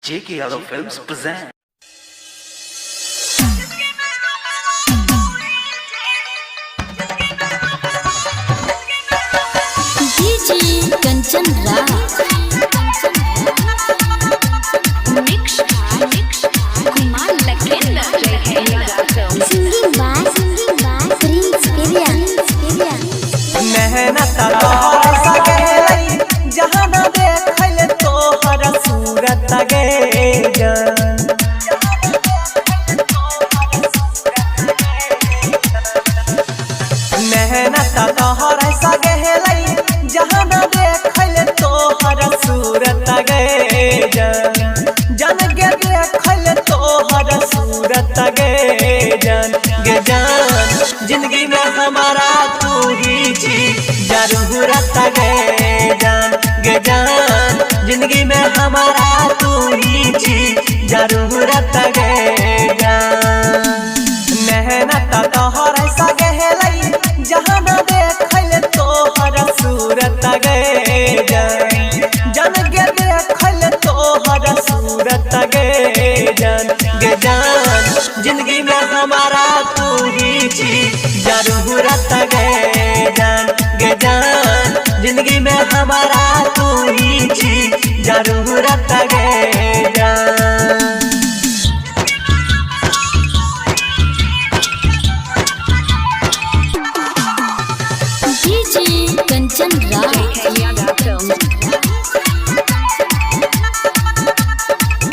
J.K. Yadav Films present. DJ Kanchan Raj mix mix Kumar Lakhinder. Singing by Prince Piriya. मेहनत तोहर सगे जहाँ न देखल तोहर सूरत गे जान। मेहनत तोहर सगे जहाँ न देखल तोहर सूरत गे जान। जान गे देखल तोहर सूरत गे जान गे जान। जिंदगी में हमारा तू ही छी जरूरत गे जान गे जान। जिंदगी में हमारा तू ही छी जरूरत गे जान। मेहनत तोहर सगे जहाँ न देखल तोहर सूरत गे जान। जान गे देखल तोहर सूरत गे जान गे जान। जिंदगी में हमारा तू ही छी जरूरत गे जान गे जान। जिंदगी में हमारा तू ही छी जरूरत गे जान। DJ Kanchan Raj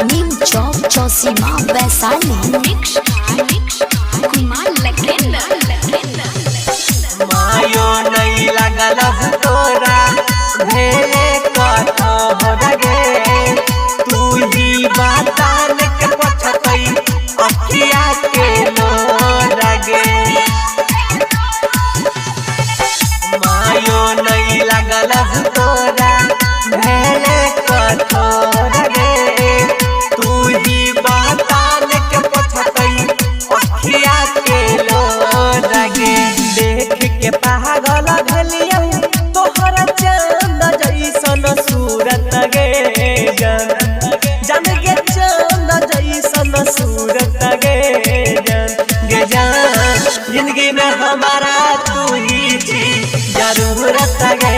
Neem Chowk Chausima Vaishali. Mix mix Kumar Lakhinder. मायो नहीं लगल तोरा भेले कठोर गे तू ही बतान के पछतई अखिया के लोर गे। मायो नहीं लगल तोरा भेले कठोर गे तू ही बतान के पछतई अखिया के लोर गे। देख के पागल भलियौ तोहर चांद जैसन सूरत गे जान। जान गे चांद जैसन सूरत गे जान गे जान। जिंदगी में हमारा तू ही छी जरूरत गे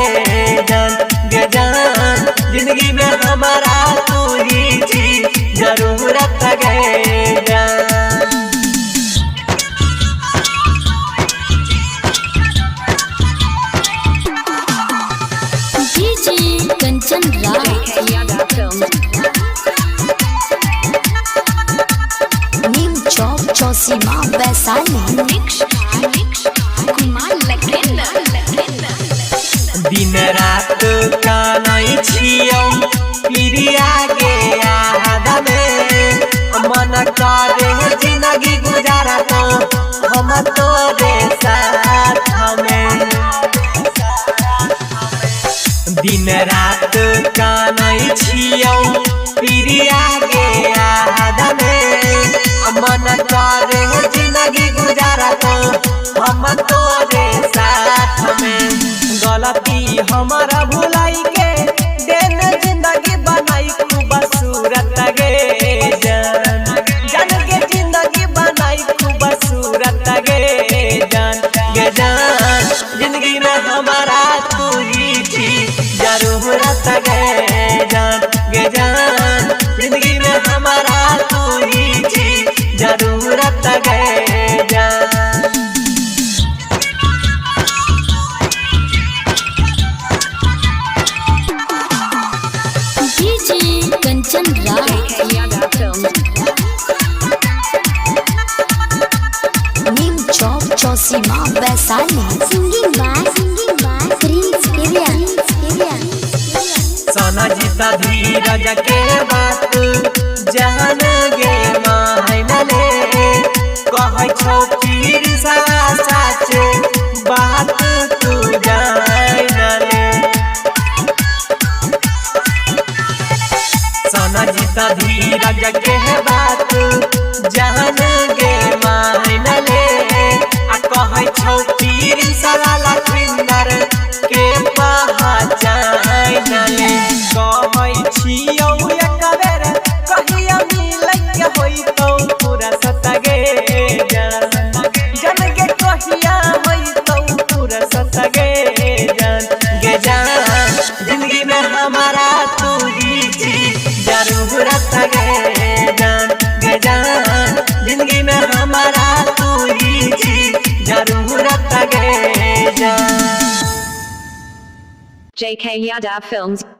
जान गे जान। जिंदगी में हमारा तू ही छी जरूरत गे जान। DJ Kanchan Raj Neem Chowk Chausima Vaishali. Mix mix Kumar Lakhinder. दिन रात कानै छियौ प्रिया गे याद में मन करे जिंदगी गुजारा तो हम तोरे साथ में। दिन रात कानै छियौ प्रिया गे याद में मन करे जिंदगी गुजारा तो हम तोरे साथ में। गलती हमारा भुलाई के देन जिंदगी बनाई खूब सूरत गे जान। जान के जिंदगी बनाई खूब सूरत गे जान गे जान। जिंदगी में हमारा तू ही छी जरूरत गे जान गे जान। जिंदगी में हमारा तू ही छी जरूरत गे जान। DJ Kanchan Raj Neem Chowk Chausima Vaishali. Singing by Prince Piriya. सोना जीता धीरज के बात जान गे मायने कहै छौ पीर सा साच बात तू जान ले। सोना जीता धीरज के बात जान गे मायने आ कहै छौ पीर सा लखिंदर के पहचान ले। कहै छियौ एक बेर कहि जान। JK Yadav Films.